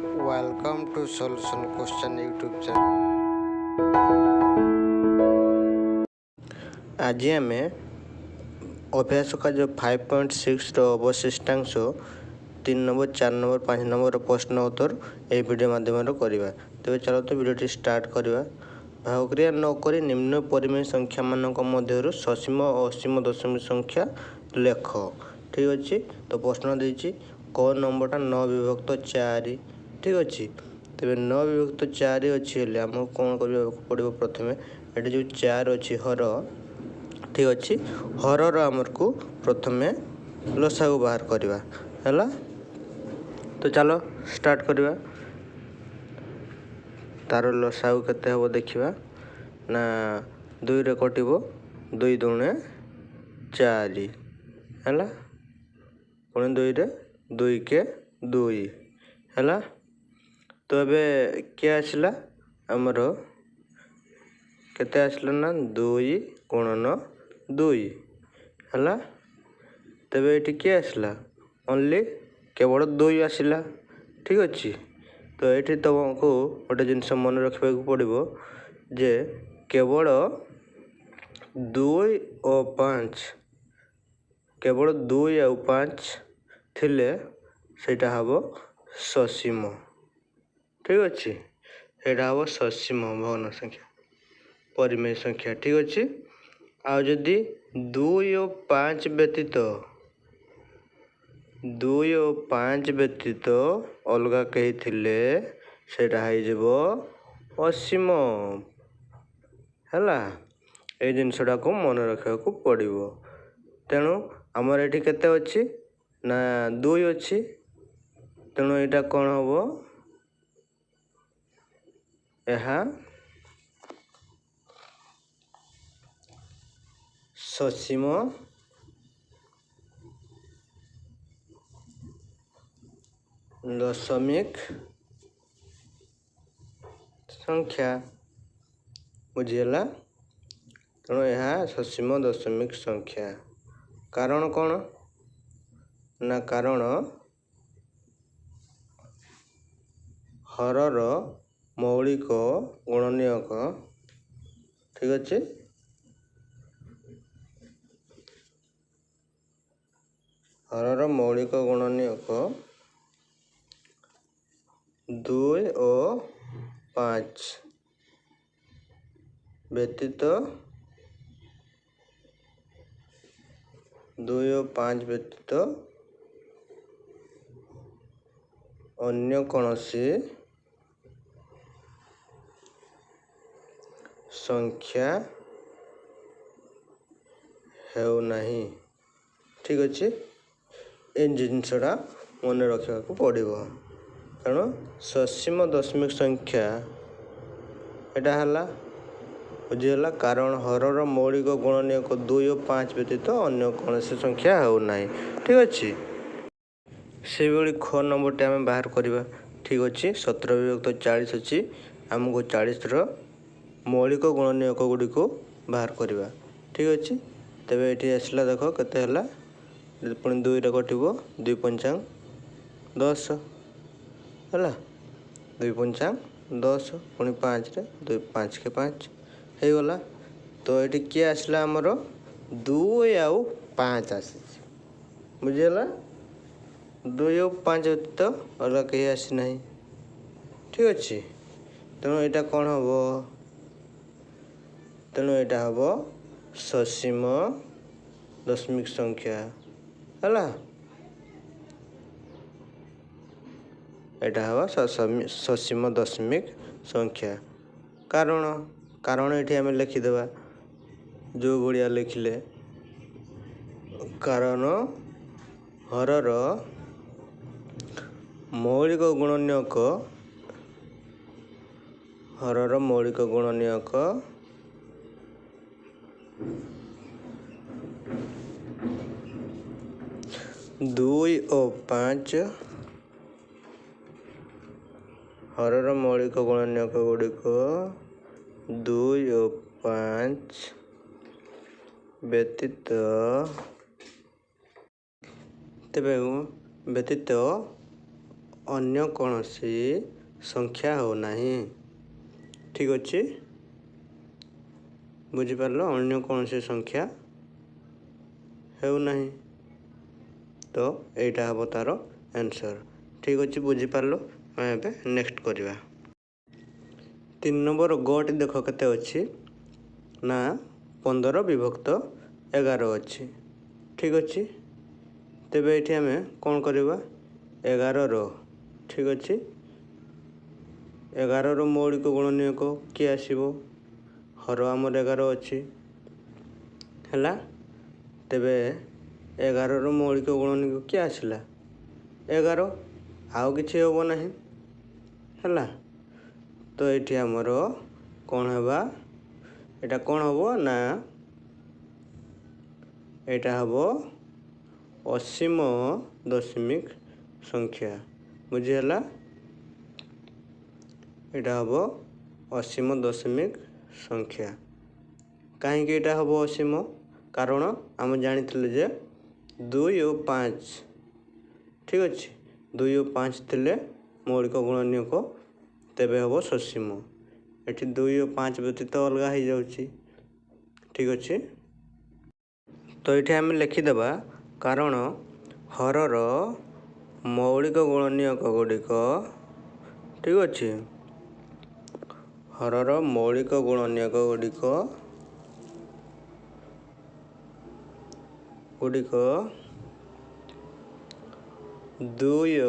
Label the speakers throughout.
Speaker 1: Welcome to Solution Question YouTube channel. ଆଜି ଆମେ ଅଭ୍ୟାସ କାର୍ଯ୍ୟ 5.6ର ଅବଶିଷ୍ଟାଂଶ 3 ନମ୍ବର, 4 ନମ୍ବର, 5 ନମ୍ବର ପ୍ରଶ୍ନ ଉତ୍ତର ଏହି ଭିଡ଼ିଓ ମାଧ୍ୟମରେ କରିବା। ତେବେ ଚାଲନ୍ତୁ ଭିଡ଼ିଓଟି ଷ୍ଟାର୍ଟ କରିବା। ଭାଗକ୍ରିୟା ନକରି ନିମ୍ନ ପରିମେୟ ସଂଖ୍ୟାମାନଙ୍କ ମଧ୍ୟରୁ ସସୀମ ଓ ଅସୀମ ଦଶମିକ ସଂଖ୍ୟା ଲେଖ। ଠିକ୍ ଅଛି, ତ ପ୍ରଶ୍ନ ଦେଇଛି କ ନମ୍ବରଟା 9 ବିଭକ୍ତ 4। ଠିକ୍ ଅଛି, ତେବେ 9 ବିଭକ୍ତ 4 ଅଛି ହେଲେ ଆମକୁ କ'ଣ କରିବାକୁ ପଡ଼ିବ? ପ୍ରଥମେ ଏଠି ଯେଉଁ 4 ଅଛି ହର, ଠିକ୍ ଅଛି, ହରର ଆମକୁ ପ୍ରଥମେ ଲସାଗୁ ବାହାର କରିବା। ହେଲା, ତ ଚାଲ ଷ୍ଟାର୍ଟ କରିବା। ତାର ଲସାଗୁ କେତେ ହେବ ଦେଖିବା ନା, 2ରେ କଟିବ, 2 ଦୁଣେ 4 ହେଲା, ପୁଣି 2ରେ 2 କେ 2 ହେଲା। ତ ଏବେ କିଏ ଆସିଲା ଆମର? କେତେ ଆସିଲା ନା 2 ଗୁଣନ 2 ହେଲା। ତେବେ ଏଠି କିଏ ଆସିଲା? ଓନ୍ଲି କେବଳ 2 ଆସିଲା। ଠିକ୍ ଅଛି, ତ ଏଇଠି ତୁମକୁ ଗୋଟେ ଜିନିଷ ମନେ ରଖିବାକୁ ପଡ଼ିବ ଯେ କେବଳ 2 ଓ 5, କେବଳ 2 ଆଉ 5 ଥିଲେ ସେଇଟା ହେବ ସସୀମ। ଠିକ୍ ଅଛି, ସେଇଟା ହେବ ସସୀମ ଭଗ୍ନ ସଂଖ୍ୟା, ପରିମେୟ ସଂଖ୍ୟା। ଠିକ୍ ଅଛି, ଆଉ ଯଦି 2 ଓ 5 ବ୍ୟତୀତ, 2 ଓ 5 ବ୍ୟତୀତ ଅଲଗା କେହି ଥିଲେ ସେଇଟା ହେଇଯିବ ଅସୀମ। ହେଲା, ଏଇ ଜିନିଷଟାକୁ ମନେ ରଖିବାକୁ ପଡ଼ିବ। ତେଣୁ ଆମର ଏଠି କେତେ ଅଛି ନା 2 ଅଛି, ତେଣୁ ଏଇଟା କ'ଣ ହେବ? ଏହା ସସୀମ ଦଶମିକ ସଂଖ୍ୟା। ବୁଝିହେଲା? ତେଣୁ ଏହା ସସୀମ ଦଶମିକ ସଂଖ୍ୟା। କାରଣ କ'ଣ ନା, କାରଣ ହରର ମୌଳିକ ଗୁଣନୀୟକ, ଠିକ୍ ଅଛି, ହରର ମୌଳିକ ଗୁଣନୀୟକ 2 ଓ 5 ବ୍ୟତୀତ, 2 ଓ 5 ବ୍ୟତୀତ ଅନ୍ୟ କୌଣସି ସଂଖ୍ୟା ହେଉନାହିଁ। ଠିକ୍ ଅଛି, ଏ ଜିନିଷଟା ମନେ ରଖିବାକୁ ପଡ଼ିବ। ତେଣୁ ସସୀମ ଦଶମିକ ସଂଖ୍ୟା ଏଇଟା ହେଲା। ବୁଝିହେଲା? କାରଣ ହରର ମୌଳିକ ଗୁଣନୀୟକ 2 ଓ 5 ବ୍ୟତୀତ ଅନ୍ୟ କୌଣସି ସଂଖ୍ୟା ହେଉନାହିଁ। ଠିକ୍ ଅଛି, ସେଇଭଳି ଖ ନମ୍ବରଟି ଆମେ ବାହାର କରିବା। ଠିକ୍ ଅଛି, 17 ବିଭକ୍ତ 40 ଅଛି, ଆମକୁ 40ର ମୌଳିକ ଗୁଣନୀୟକ ଗୁଡ଼ିକୁ ବାହାର କରିବା। ଠିକ୍ ଅଛି, ତେବେ ଏଠି ଆସିଲା ଦେଖ କେତେ ହେଲା, ପୁଣି 2ରେ କଟିବ, 2 ପଞ୍ଚାଙ୍ଗ 10 ହେଲା, 2 ପଞ୍ଚାଙ୍ଗ 10, ପୁଣି 5ରେ 2 5 କେ 5 ହେଇଗଲା। ତ ଏଠି କିଏ ଆସିଲା ଆମର? 2 ଆଉ 5 ଆସିଛି। ବୁଝିହେଲା? 2 ଓ 5 ବ୍ୟତୀତ ଅଲଗା କେହି ଆସିନାହିଁ। ଠିକ୍ ଅଛି, ତେଣୁ ଏଇଟା କ'ଣ ହେବ? ତେଣୁ ଏଇଟା ହେବ ସସୀମ ଦଶମିକ ସଂଖ୍ୟା। ହେଲା, ଏଇଟା ହେବ ସସୀମ ଦଶମିକ ସଂଖ୍ୟା। କାରଣ ଏଠି ଆମେ ଲେଖିଦେବା ଯେଉଁ ଭଳିଆ ଲେଖିଲେ, କାରଣ ହରର ମୌଳିକ ଗୁଣନୀୟକ, ହରର ମୌଳିକ ଗୁଣନୀୟକ 2 ଓ 5, ହରର ମୌଳିକ ଗୁଣନୀୟକ ଗୁଡ଼ିକ 2 ଓ 5 ବ୍ୟତୀତ, ତେବେ ବ୍ୟତୀତ ଅନ୍ୟ କୌଣସି ସଂଖ୍ୟା ହେଉନାହିଁ। ଠିକ୍ ଅଛି, ବୁଝିପାରିଲ? ଅନ୍ୟ କୌଣସି ସଂଖ୍ୟା ହେଉନାହିଁ, ତ ଏଇଟା ହେବ ତା'ର ଆନ୍ସର୍। ଠିକ୍ ଅଛି, ବୁଝିପାରିଲ? ଆମେ ଏବେ ନେକ୍ସଟ କରିବା। 3 ନମ୍ବର ଗଟି ଦେଖ କେତେ ଅଛି ନା 15 ବିଭକ୍ତ 11 ଅଛି। ଠିକ୍ ଅଛି, ତେବେ ଏଇଠି ଆମେ କ'ଣ କରିବା? 11ର, ଠିକ୍ ଅଛି, 11ର ମୌଳିକ ଗୁଣନୀୟକ କିଏ ଆସିବ? ହର ଆମର 11 ଅଛି, ହେଲା। ତେବେ 11ର ମୌଳିକ ଗୁଣନୀୟକ କିଏ ଆସିଲା? 11, ଆଉ କିଛି ହେବ ନାହିଁ, ହେଲା। ତ ଏଇଠି ଆମର କ'ଣ ହେବା? ଏଇଟା କ'ଣ ହେବ ନା ଏଇଟା ହେବ ଅସୀମ ଦଶମିକ ସଂଖ୍ୟା। ବୁଝିହେଲା? ଏଇଟା ହେବ ଅସୀମ ଦଶମିକ ସଂଖ୍ୟା। କାହିଁକି ଏଇଟା ହେବ ଅସୀମ? କାରଣ ଆମେ ଜାଣିଥିଲେ ଯେ 2 ଓ 5, ଠିକ୍ ଅଛି, 2 ଓ 5 ଥିଲେ ମୌଳିକ ଗୁଣନୀୟକ ତେବେ ହେବ ସସୀମ। ଏଠି 2 ଓ 5 ବ୍ୟତୀତ ଅଲଗା ହେଇଯାଉଛି। ଠିକ୍ ଅଛି, ତ ଏଠି ଆମେ ଲେଖିଦେବା କାରଣ ହରର ମୌଳିକ ଗୁଣନୀୟକ ଗୁଡ଼ିକ, ଠିକ୍ ଅଛି, ହରର ମୌଳିକ ଗୁଣନୀୟକ ଗୁଡ଼ିକ 2 ଓ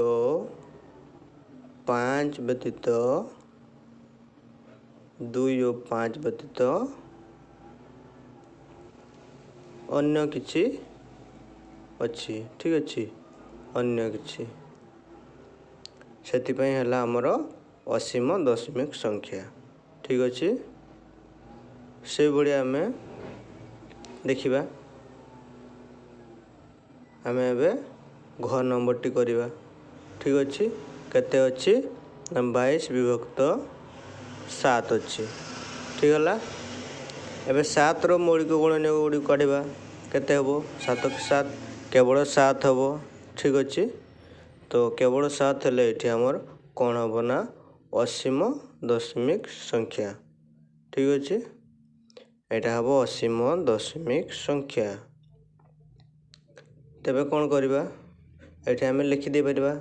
Speaker 1: 5 ବ୍ୟତୀତ, 2 ଓ 5 ବ୍ୟତୀତ ଅନ୍ୟ କିଛି ଅଛି। ଠିକ୍ ଅଛି, ଅନ୍ୟ କିଛି, ସେଥିପାଇଁ ହେଲା ଆମର ଅସୀମ ଦଶମିକ ସଂଖ୍ୟା। ଠିକ୍ ଅଛି, ସେଇଭଳି ଆମେ ଦେଖିବା। ଆମେ ଏବେ ଘ ନମ୍ବରଟି କରିବା। ଠିକ୍ ଅଛି, କେତେ ଅଛି ନା 22 ବିଭକ୍ତ 7 ଅଛି। ଠିକ୍ ହେଲା, ଏବେ 7ର ମୌଳିକ ଗୁଣନୀୟକ ଗୁଡ଼ିକୁ କାଢ଼ିବା। କେତେ ହେବ? 7 7, କେବଳ 7 ହେବ। ଠିକ୍ ଅଛି, ତ କେବଳ 7 ହେଲେ ଏଠି ଆମର କ'ଣ ହେବ ନା ଅସୀମ ଦଶମିକ ସଂଖ୍ୟା। ଠିକ୍ ଅଛି, ଏଇଟା ହେବ ଅସୀମ ଦଶମିକ ସଂଖ୍ୟା। ତେବେ କ'ଣ କରିବା? ଏଠି ଆମେ ଲେଖିଦେଇପାରିବା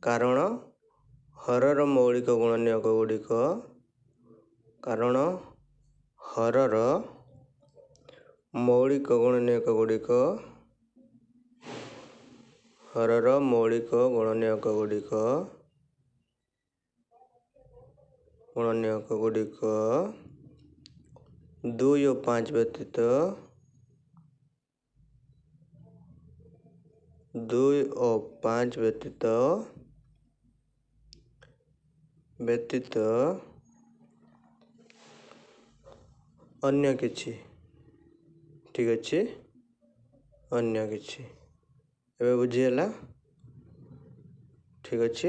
Speaker 1: କାରଣ ହରର ମୌଳିକ ଗୁଣନୀୟକ ଗୁଡ଼ିକ, କାରଣ ହରର ମୌଳିକ ଗୁଣନୀୟକ ଗୁଡ଼ିକ, ହରର ମୌଳିକ ଗୁଣନୀୟକ ଗୁଡ଼ିକ, ଗୁଣନୀୟକ ଗୁଡ଼ିକ 2 ଓ 5 ବ୍ୟତୀତ, 2 ଓ 5 ବ୍ୟତୀତ ଅନ୍ୟ କିଛି। ଠିକ୍ ଅଛି, ଅନ୍ୟ କିଛି। ଏବେ ବୁଝିହେଲା? ଠିକ୍ ଅଛି,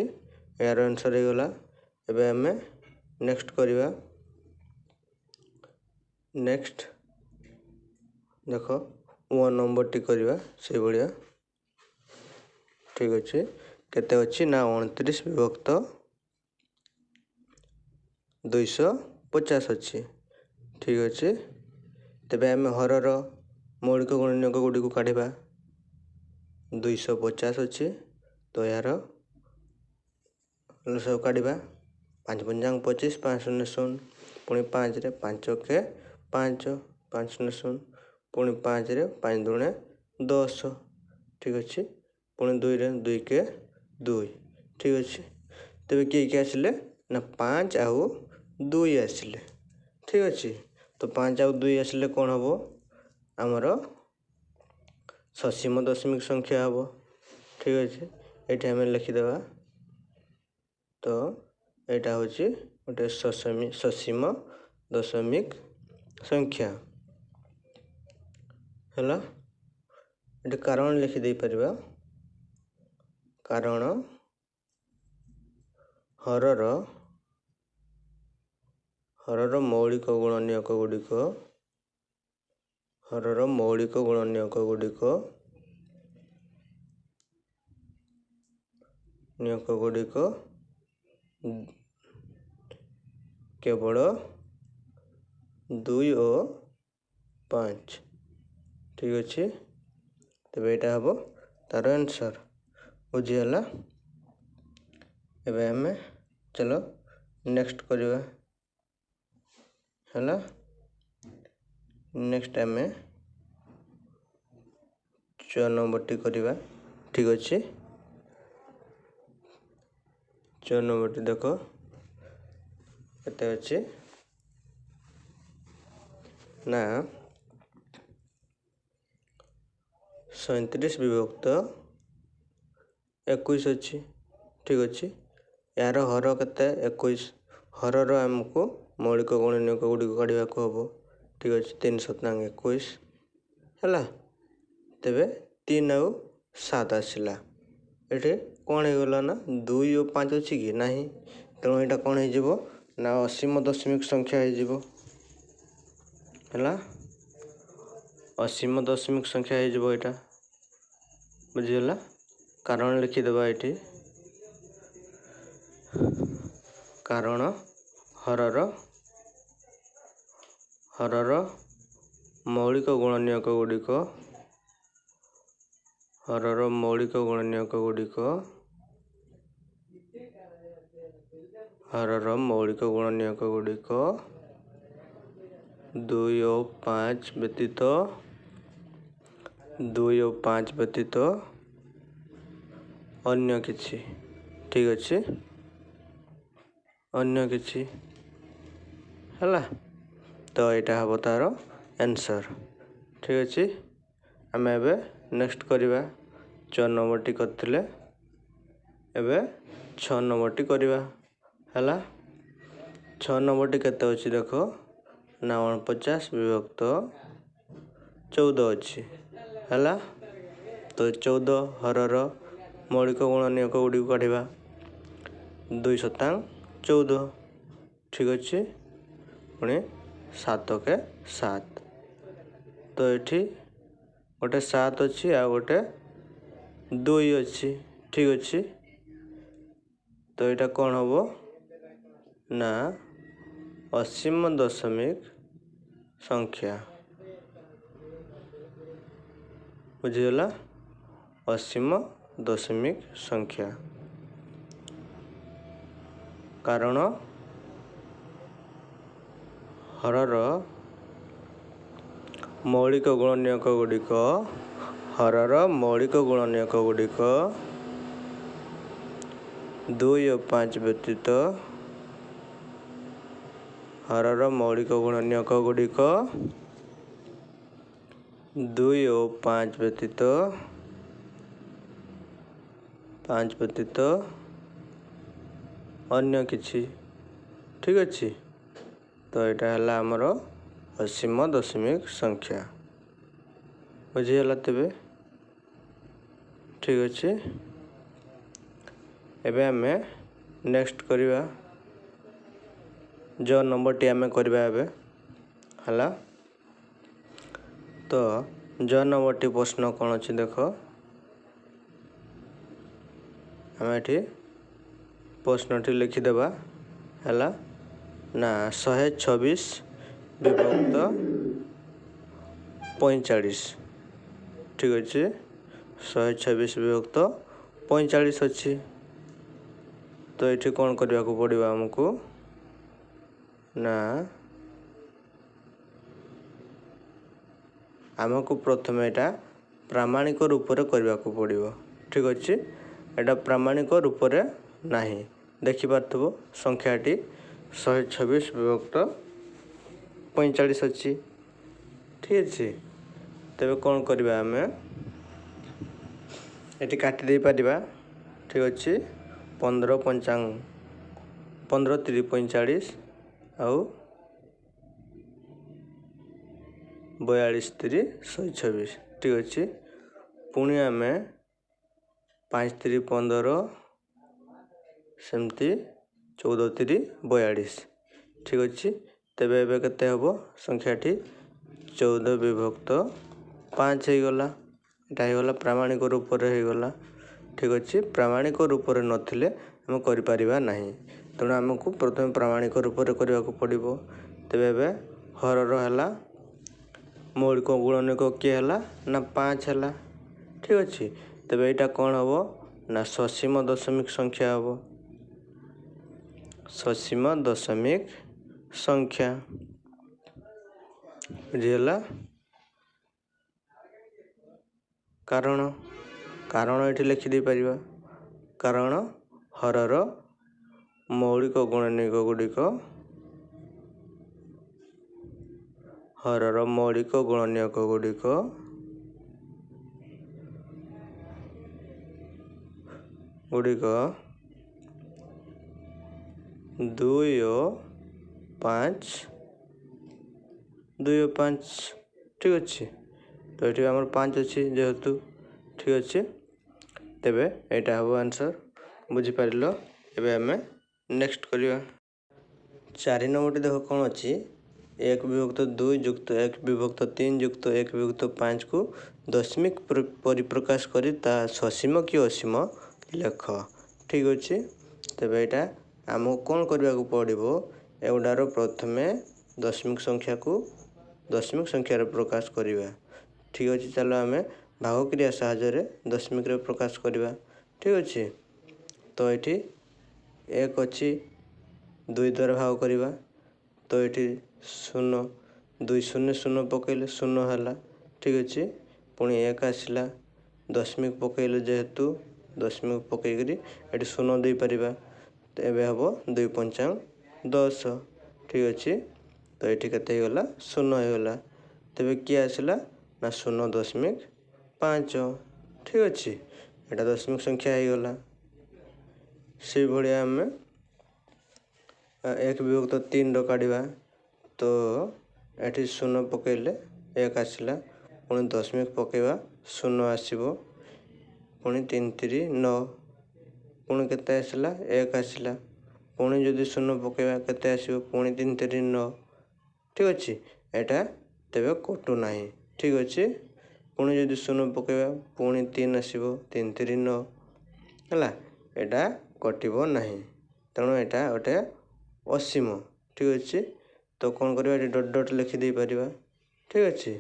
Speaker 1: ଏହାର ଆନ୍ସର୍ ହେଇଗଲା। ଏବେ ଆମେ ନେକ୍ସଟ କରିବା। ନେକ୍ସଟ ଦେଖ 1 ନମ୍ବରଟି କରିବା ସେଇଭଳିଆ। ଠିକ୍ ଅଛି, କେତେ ଅଛି ନା 29 ବିଭକ୍ତ 250 ଅଛି। ଠିକ୍ ଅଛି, ତେବେ ଆମେ ହରର ମୌଳିକ ଗୁଣନୀୟକ ଗୁଡ଼ିକୁ କାଢ଼ିବା। 250 ଅଛି, ତ ଏହାର ସବୁ କାଢ଼ିବା। 5 ପଞ୍ଚାଙ୍ଗ 25, 5 0 0, ପୁଣି 5ରେ 5 କେ 5, 5 0 0, ପୁଣି 5ରେ 5 ଦୁଣେ 10। ଠିକ୍ ଅଛି, ପୁଣି 2ରେ 2 କେ 2। ଠିକ୍ ଅଛି, ତେବେ କିଏ କିଏ ଆସିଲେ ନା 5 ଆଉ 2 ଆସିଲେ। ଠିକ୍ ଅଛି, ତ 5 ଆଉ 2 ଆସିଲେ କ'ଣ ହେବ? ଆମର ସସୀମ ଦଶମିକ ସଂଖ୍ୟା ହେବ। ଠିକ୍ ଅଛି, ଏଇଠି ଆମେ ଲେଖିଦେବା। ତ ଏଇଟା ହେଉଛି ଗୋଟେ ସସୀମ ଦଶମିକ ସଂଖ୍ୟା ହେଲା। ଏଠି କାରଣ ଲେଖିଦେଇପାରିବା। କାରଣ ହରର ହରର ମୌଳିକ ଗୁଣନୀୟକ ଗୁଡ଼ିକ, ହରର ମୌଳିକ ଗୁଣନୀୟକ ଗୁଡ଼ିକ ଗୁଣନୀୟକ ଗୁଡ଼ିକ କେବଳ 2 ଓ 5। ଠିକ୍ ଅଛି, ତେବେ ଏଇଟା ହେବ ତାର ଆନ୍ସର୍। ବୁଝିହେଲା? ଏବେ ଆମେ ଚାଲ ନେକ୍ସଟ କରିବା। ହେଲା, ନେକ୍ସଟ ଆମେ 6 ନମ୍ବରଟି କରିବା। ଠିକ୍ ଅଛି, 6 ନମ୍ବରଟି ଦେଖ କେତେ ଅଛି ନା 37 ବିଭକ୍ତ 21 ଅଛି। ଠିକ୍ ଅଛି, ଏହାର ହର କେତେ? 21। ହରର ଆମକୁ ମୌଳିକ ଗୁଣନୀୟକ ଗୁଡ଼ିକ କାଢ଼ିବାକୁ ହେବ। ଠିକ୍ ଅଛି, 3 ସତାଙ୍ଗ 21 ହେଲା। ତେବେ 3 ଆଉ 7 ଆସିଲା। ଏଠି କ'ଣ ହେଇଗଲା ନା 2 ଓ 5 ଅଛି କି ନାହିଁ, ତେଣୁ ଏଇଟା କ'ଣ ହେଇଯିବ ନା ଅସୀମ ଦଶମିକ ସଂଖ୍ୟା ହେଇଯିବ। ହେଲା, ଅସୀମ ଦଶମିକ ସଂଖ୍ୟା ହେଇଯିବ ଏଇଟା। ବୁଝିଗଲା? କାରଣ ଲେଖିଦେବା ଏଠି। କାରଣ ହରର ମୌଳିକ ଗୁଣନୀୟକ ଗୁଡ଼ିକ, ହରର ମୌଳିକ ଗୁଣନୀୟକ ଗୁଡ଼ିକ, ହରର ମୌଳିକ ଗୁଣନୀୟକ ଗୁଡ଼ିକ 2 ଓ 5 ବ୍ୟତୀତ, 2 ଓ 5 ବ୍ୟତୀତ ଅନ୍ୟ କିଛି। ଠିକ୍ ଅଛି, ଅନ୍ୟ କିଛି। ହେଲା, ତ ଏଇଟା ହେବ ତାର ଆନ୍ସର୍। ଠିକ୍ ଅଛି, ଆମେ ଏବେ ନେକ୍ସଟ କରିବା। 6 ନମ୍ବରଟି କରିଥିଲେ, ଏବେ 6 ନମ୍ବରଟି କରିବା। ହେଲା, 6 ନମ୍ବରଟି କେତେ ଅଛି ଦେଖ ନା 49 ବିଭକ୍ତ 14 ଅଛି। ହେଲା, ତ 14 ହରର ମୌଳିକ ଗୁଣନୀୟକ ଗୁଡ଼ିକୁ କାଢ଼ିବା। 2 ଶତାଙ୍ଗ 14। ଠିକ୍ ଅଛି, ପୁଣି 7 କେ 7। ତ ଏଠି ଗୋଟେ 7 ଅଛି ଆଉ ଗୋଟେ 2 ଅଛି। ଠିକ୍ ଅଛି, ତ ଏଇଟା କ'ଣ ହେବ ନା ଅସୀମ ଦଶମିକ ସଂଖ୍ୟା। ବୁଝିଗଲା? ଅସୀମ ଦଶମିକ ସଂଖ୍ୟା। କାରଣ ହରର ମୌଳିକ ଗୁଣନୀୟକ ଗୁଡ଼ିକ, ହରର ମୌଳିକ ଗୁଣନୀୟକ ଗୁଡ଼ିକ 2 ଓ 5 ବ୍ୟତୀତ, ହରର ମୌଳିକ ଗୁଣନୀୟକ ଗୁଡ଼ିକ 2 ଓ 5 ବ୍ୟତୀତ, 5 ବ୍ୟତୀତ ଅନ୍ୟ କିଛି। ଠିକ୍ ଅଛି, ତ ଏଇଟା ହେଲା ଆମର ଅସୀମ ଦଶମିକ ସଂଖ୍ୟା। ବୁଝିଗଲା? ତେବେ ଠିକ୍ ଅଛି, ଏବେ ଆମେ ନେକ୍ସଟ କରିବା। ଜ ନମ୍ବରଟି ଆମେ କରିବା ଏବେ। ହେଲା, ତ ଜ ନମ୍ବରଟି ପ୍ରଶ୍ନ କ'ଣ ଅଛି ଦେଖ। ଆମେ ଏଠି ପ୍ରଶ୍ନଟି ଲେଖିଦେବା। ହେଲା ନା 126 ବିଭକ୍ତ 45। ଠିକ୍ ଅଛି, 126 ବିଭକ୍ତ 45 ଅଛି। ତ ଏଠି କ'ଣ କରିବାକୁ ପଡ଼ିବ ଆମକୁ ନା ଆମକୁ ପ୍ରଥମେ ଏଇଟା ପ୍ରାମାଣିକ ରୂପରେ କରିବାକୁ ପଡ଼ିବ। ଠିକ୍ ଅଛି, ଏଇଟା ପ୍ରାମାଣିକ ରୂପରେ ନାହିଁ। ଦେଖିପାରୁଥିବ ସଂଖ୍ୟାଟି 126 ବିଭକ୍ତ 45 ଅଛି। ଠିକ୍ ଅଛି, ତେବେ କ'ଣ କରିବା ଆମେ ଏଠି କାଟି ଦେଇପାରିବା। ଠିକ୍ ଅଛି, 15 ପଞ୍ଚାଙ୍ଗ 15 3 45 ଆଉ 42 3 126। ଠିକ୍ ଅଛି, ପୁଣି ଆମେ 5 3 15 ସେମିତି 14 3 42। ଠିକ୍ ଅଛି, ତେବେ ଏବେ କେତେ ହେବ ସଂଖ୍ୟାଟି? 14 ବିଭକ୍ତ 5 ହେଇଗଲା। ଏଇଟା ହେଇଗଲା ପ୍ରାମାଣିକ ରୂପରେ ହେଇଗଲା। ଠିକ୍ ଅଛି, ପ୍ରାମାଣିକ ରୂପରେ ନଥିଲେ ଆମେ କରିପାରିବା ନାହିଁ। ତେଣୁ ଆମକୁ ପ୍ରଥମେ ପ୍ରାମାଣିକ ରୂପରେ କରିବାକୁ ପଡ଼ିବ। ତେବେ ଏବେ ହରର ହେଲା ମୌଳିକ ଗୁଣନକ କିଏ ହେଲା ନା 5 ହେଲା। ଠିକ୍ ଅଛି, ତେବେ ଏଇଟା କ'ଣ ହେବ ନା ସସୀମ ଦଶମିକ ସଂଖ୍ୟା ହେବ। ସସୀମ ଦଶମିକ ସଂଖ୍ୟା, ବୁଝିହେଲା? କାରଣ ଏଠି ଲେଖିଦେଇପାରିବା, କାରଣ ହରର ମୌଳିକ ଗୁଣନକ ଗୁଡ଼ିକ, ହରର ମୌଳିକ ଗୁଣନକ ଗୁଡ଼ିକ 2 ଓ 5, 2 ଓ 5। ଠିକ୍ ଅଛି, ତ ଏଠି ଆମର 5 ଅଛି ଯେହେତୁ। ଠିକ୍ ଅଛି, ତେବେ ଏଇଟା ହେବ ଆନ୍ସର୍। ବୁଝିପାରିଲ? ଏବେ ଆମେ ନେକ୍ସଟ କରିବା। 4 ନମ୍ବରଟି ଦେଖ କ'ଣ ଅଛି। 1 ବିଭକ୍ତ 2 ଯୁକ୍ତ 1 ବିଭକ୍ତ 3 ଯୁକ୍ତ 1 ବିଭକ୍ତ 5କୁ ଦଶମିକ ପରିପ୍ରକାଶ କରି ତାହା ସସୀମ କି ଅସୀମ ଲେଖ। ଠିକ୍ ଅଛି, ତେବେ ଏଇଟା ଆମକୁ କ'ଣ କରିବାକୁ ପଡ଼ିବ? ଏଗୁଡ଼ାର ପ୍ରଥମେ ଦଶମିକ ସଂଖ୍ୟାକୁ ଦଶମିକ ସଂଖ୍ୟାରେ ପ୍ରକାଶ କରିବା। ଠିକ୍ ଅଛି, ଚାଲ ଆମେ ଭାଗକ୍ରିୟା ସାହାଯ୍ୟରେ ଦଶମିକରେ ପ୍ରକାଶ କରିବା। ଠିକ୍ ଅଛି, ତ ଏଠି 1 ଅଛି, 2 ଦ୍ୱାରା ଭାଗ କରିବା। ତ ଏଠି 0, 2 0 0 ପକାଇଲେ 0 ହେଲା। ଠିକ୍ ଅଛି, ପୁଣି 1 ଆସିଲା, ଦଶମିକ ପକାଇଲେ ଯେହେତୁ ଦଶମିକ ପକାଇକରି ଏଠି 0 ଦେଇପାରିବା। ତ ଏବେ ହେବ 2 ପଞ୍ଚା 10। ଠିକ୍ ଅଛି, ତ ଏଠି କେତେ ହେଇଗଲା? 0 ହେଇଗଲା। ତେବେ କିଏ ଆସିଲା ନା 0.5। ଠିକ୍ ଅଛି, ଏଇଟା ଦଶମିକ ସଂଖ୍ୟା ହେଇଗଲା। ସେଇଭଳିଆ ଆମେ 1 ବିଭକ୍ତ 3ର କାଢ଼ିବା। ତ ଏଠି 0 ପକାଇଲେ 1 ଆସିଲା, ପୁଣି ଦଶମିକ ପକାଇବା 0 ଆସିବ, ପୁଣି 3 3 9, ପୁଣି କେତେ ଆସିଲା? 1 ଆସିଲା। ପୁଣି ଯଦି 0 ପକାଇବା କେତେ ଆସିବ? ପୁଣି 3 3 9। ଠିକ୍ ଅଛି, ଏଇଟା ତେବେ କଟୁ ନାହିଁ। ଠିକ୍ ଅଛି, ପୁଣି ଯଦି 0 ପକାଇବା ପୁଣି 3 ଆସିବ, 3 3 9 ହେଲା, ଏଇଟା କଟିବ ନାହିଁ। ତେଣୁ ଏଇଟା ଗୋଟେ ଅସୀମ। ଠିକ୍ ଅଛି, ତ କ'ଣ କରିବା? ଏଠି ଡଟ୍ ଡଟ୍ ଲେଖିଦେଇପାରିବା। ଠିକ୍ ଅଛି,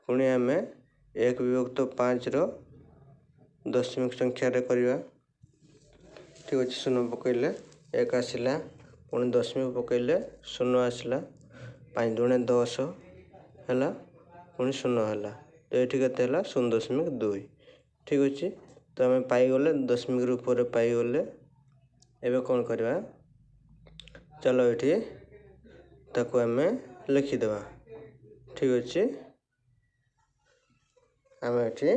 Speaker 1: ପୁଣି ଆମେ 1 ବିଭକ୍ତ 5ର ଦଶମିକ ସଂଖ୍ୟାରେ କରିବା। ଠିକ୍ ଅଛି, 0 ପକାଇଲେ 1 ଆସିଲା, ପୁଣି ଦଶମିକ ପକାଇଲେ 0 ଆସିଲା, 5 ଦୁଣେ 10 ହେଲା, ପୁଣି 0 ହେଲା। ତ ଏଠି କେତେ ହେଲା? 0.2। ଠିକ୍ ଅଛି, ତ ଆମେ ପାଇଗଲେ, ଦଶମିକ ରୂପରେ ପାଇଗଲେ। ଏବେ କ'ଣ କରିବା? ଚାଲ ଏଠି ତାକୁ ଆମେ ଲେଖିଦେବା। ଠିକ୍ ଅଛି, ଆମେ ଏଠି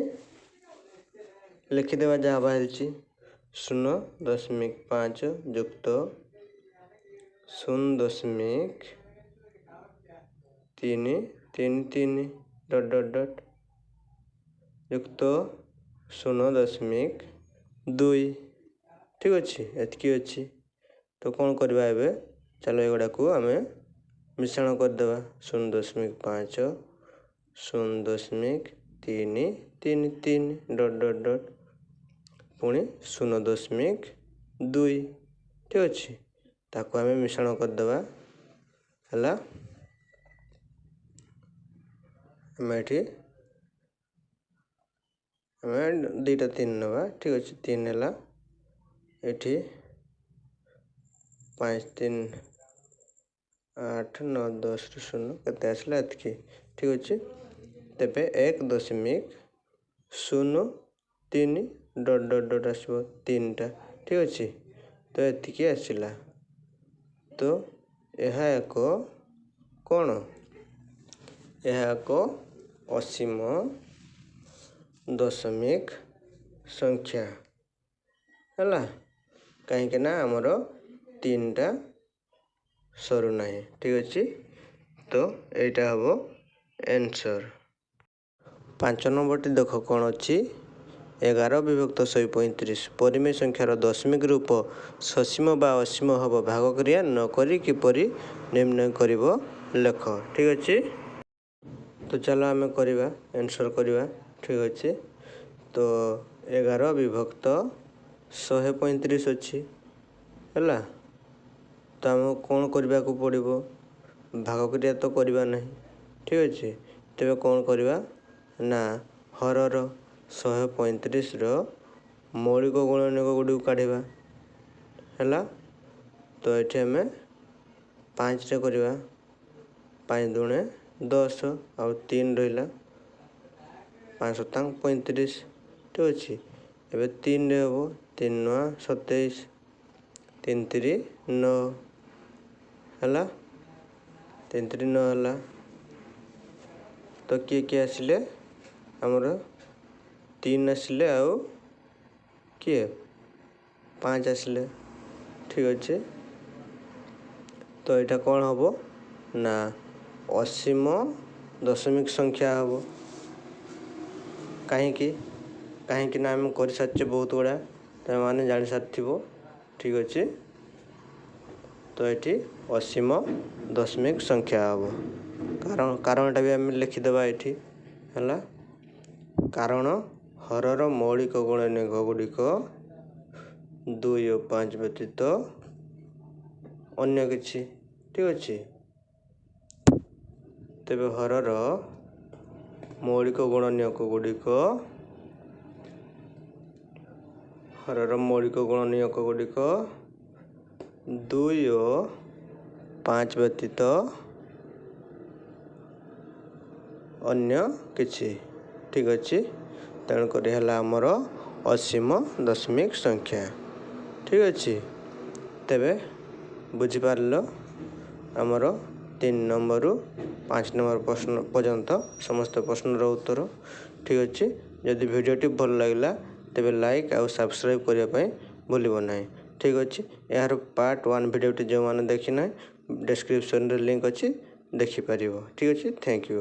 Speaker 1: ଲେଖିଦେବା ଯାହା ବାହାରିଛି। 0.5 ଯୁକ୍ତ 0.3 3 3 ଡଟ୍ ଡଟ୍ ଡଟ୍ ଯୁକ୍ତ 0.2। ଠିକ୍ ଅଛି, ଏତିକି ଅଛି। ତ କ'ଣ କରିବା ଏବେ? ଚାଲ ଏଗୁଡ଼ାକୁ ଆମେ ମିଶ୍ରଣ କରିଦେବା। 0.5 0.3 3 3 ଡଟ୍ ଡଟ୍ ଡଟ୍ ପୁଣି 0.2। ଠିକ୍ ଅଛି, ତାକୁ ଆମେ ମିଶ୍ରଣ କରିଦେବା। ହେଲା, ଆମେ ଏଠି ଆମେ 2ଟା 3 ନେବା। ଠିକ୍ ଅଛି, 3 ହେଲା, ଏଠି 5 3 8 9 10ରୁ 0 କେତେ ଆସିଲା? ଏତିକି। ଠିକ୍ ଅଛି, ତେବେ 1.03 ଡଟ୍ ଡଟ୍ ଡଟ୍ ଆସିବ 3ଟା। ଠିକ୍ ଅଛି, ତ ଏତିକି ଆସିଲା। ତ ଏହା ଏକ କ'ଣ? ଏହା ଏକ ଅସୀମ ଦଶମିକ ସଂଖ୍ୟା ହେଲା, କାହିଁକି ନା ଆମର 3ଟା ସରୁନାହିଁ। ଠିକ୍ ଅଛି, ତ ଏଇଟା ହେବ ଆନ୍ସର୍। 5 ନମ୍ବରଟି ଦେଖ କ'ଣ ଅଛି। 11 ବିଭକ୍ତ 135 ପରିମେୟ ସଂଖ୍ୟାର ଦଶମିକ ରୂପ ସସୀମ ବା ଅସୀମ ହେବ ଭାଗକ୍ରିୟା ନକରି କିପରି ନିର୍ଣ୍ଣୟ କରିବ ଲେଖ। ଠିକ୍ ଅଛି, ତ ଚାଲ ଆମେ କରିବା, ଆନ୍ସର୍ କରିବା। ଠିକ୍ ଅଛି, ତ 11 ବିଭକ୍ତ 135 ଅଛି। ହେଲା, ତ ଆମକୁ କ'ଣ କରିବାକୁ ପଡ଼ିବ? ଭାଗ କ୍ରିୟା ତ କରିବା ନାହିଁ। ଠିକ୍ ଅଛି, ତେବେ କ'ଣ କରିବା ନା ହରର 135ର ମୌଳିକ ଗୁଣନୀୟକ ଗୁଡ଼ିକୁ କାଢ଼ିବା। ହେଲା, ତ ଏଠି ଆମେ 5ରେ କରିବା, 5 ଦୁଣେ 10 ଆଉ 3 ରହିଲା, 5 ସତାଙ୍ଗ 35। ଠିକ୍ ଅଛି, ଏବେ 3ରେ ହେବ, 3 9 27, 3 3 9 ହେଲା, 3 3 9 ହେଲା। ତ କିଏ କିଏ ଆସିଲେ? ଆମର 3 ଆସିଲେ ଆଉ କିଏ 5 ଆସିଲେ। ଠିକ୍ ଅଛି, ତ ଏଇଟା କ'ଣ ହେବ ନା ଅସୀମ ଦଶମିକ ସଂଖ୍ୟା ହେବ। କାହିଁକି? କାହିଁକି ନା ଆମେ କରିସାରିଛେ ବହୁତ ଗୁଡ଼ା, ତୁମେମାନେ ଜାଣିସାରିଥିବ। ଠିକ୍ ଅଛି, ତ ଏଠି ଅସୀମ ଦଶମିକ ସଂଖ୍ୟା ହେବ। କାରଣଟା ବି ଆମେ ଲେଖିଦେବା ଏଠି। ହେଲା, କାରଣ ହରର ମୌଳିକ ଗୁଣନୀୟକ ଗୁଡ଼ିକ 2 ଓ 5 ବ୍ୟତୀତ ଅନ୍ୟ କିଛି। ଠିକ୍ ଅଛି, ତେବେ ହରର ମୌଳିକ ଗୁଣନୀୟକ ଗୁଡ଼ିକ, ହରର ମୌଳିକ ଗୁଣନୀୟକ ଗୁଡ଼ିକ 2 ଓ 5 ବ୍ୟତୀତ ଅନ୍ୟ କିଛି। ଠିକ୍ ଅଛି, ତେଣୁକରି ହେଲା ଆମର ଅସୀମ ଦଶମିକ ସଂଖ୍ୟା। ଠିକ୍ ଅଛି, ତେବେ ବୁଝିପାରିଲ ଆମର 3 ନମ୍ବରରୁ 5 ନମ୍ବର ପ୍ରଶ୍ନ ପର୍ଯ୍ୟନ୍ତ ସମସ୍ତ ପ୍ରଶ୍ନର ଉତ୍ତର। ଠିକ୍ ଅଛି, ଯଦି ଭିଡ଼ିଓଟି ଭଲ ଲାଗିଲା ତେବେ ଲାଇକ୍ ଆଉ ସବସ୍କ୍ରାଇବ୍ କରିବା ପାଇଁ ଭୁଲିବ ନାହିଁ। ଠିକ୍ ଅଛି, ଏହାର ପାର୍ଟ 1 ଭିଡ଼ିଓଟି ଯେଉଁମାନେ ଦେଖିନାହିଁ, ଡେସ୍କ୍ରିପସନ୍ରେ ଲିଙ୍କ୍ ଅଛି, ଦେଖିପାରିବ। ଠିକ୍ ଅଛି, thank you.